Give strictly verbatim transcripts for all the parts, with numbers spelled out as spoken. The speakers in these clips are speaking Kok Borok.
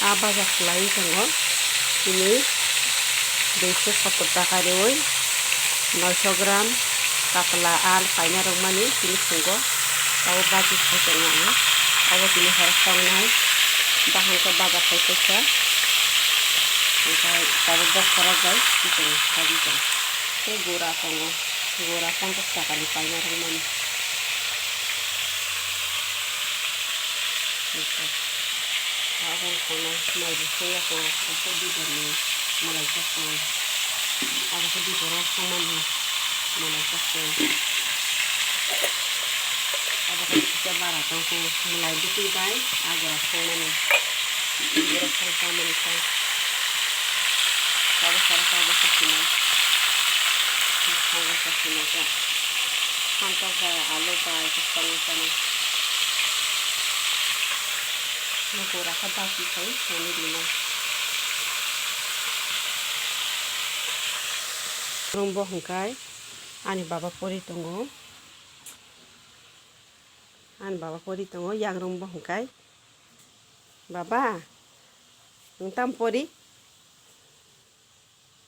A baja khlaiwi tongo, tini duiso sottor taka riui noisho gram katla al paina rwmani tini phungo tabuk baji khai tongo ang. Abo tini horo tongnai, bahai khe baja khai paikha, hwnkhe tabuk bokhorok bai twi tongo, baji tongo. Tei gura tongo, gura ponchash takani paina rwmani. Abo wngkha nai, nai bo sui ya kho, obo khe bidor ni malai chakmani. Abo khe bidor o songmani malai chakmani. Abo khe kisa bara tong kho, malai bwtwi bai agura songmani. Agura song chamani khe. Tabuk sara tabuk khe sinai. Song khe sinai khe. Phantok bai, alu bai, kwchangma chana. Nokora khe bati khai sani rina. Rombo hwnkhe ani baba pori tongo. Ani baba pori tongo, yang rombo hwnkhe. Baba, nwng tamo pori?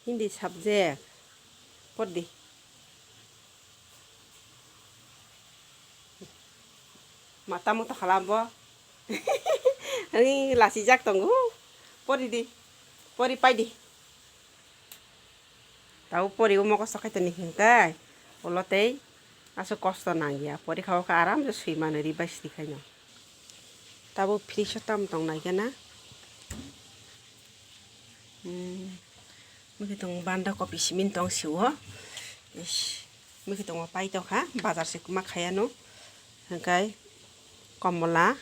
Hindi subject. Por di. Mata moto khala bo. Ani lasi jak tongo. Pori di. Pori pai di. Tabo pori o mokosto khai toni hingkai. Ulo tei aswk kosto nang ya. Pori kha o kha aram se sui mano ri bai sidi khai no. Tabo fridge o tam tong nai khe na. Hmm. Mui khe tongo banda kopi simi tong si o. Ish. Mui khe tongo paito kha, bazar se kwma khaya no. Hingkai komola,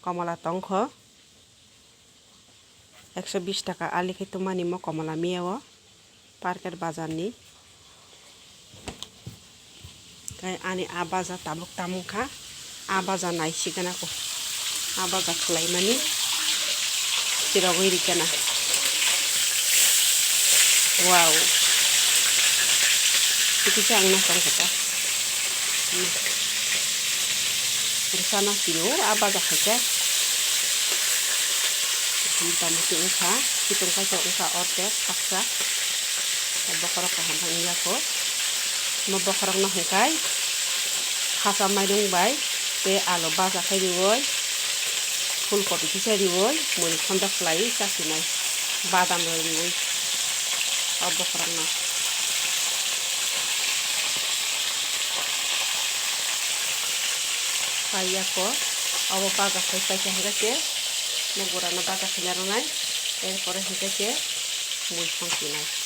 komola tong kho. Ekso bish taka ali khe twmani mo komola miya o. Market bazar ni. Kai ani a baja tabuk tamung kha. A baja nai sigana ko. A baja khlai mani. Sirogwi rikana. Wow. Itu sa ang nasang kata. Rikana siro a baja khacha. Mota moti wngkha, kitung kaisa wngkha ordek, haksa. Bokhorok kaham khe wngya kho. Mo bokhorokno hwnkhe khasa mairung bai tei alu baja khe riui, phul kopi kisa riui, mui khonda khlaiwi chasinai, badam rok riui o bokhorokno. Paiya kho, abo baja khai paikha hwnkhe se, mo gurano baja khaina rwnai, er pore hwnkhe se mui song sinai.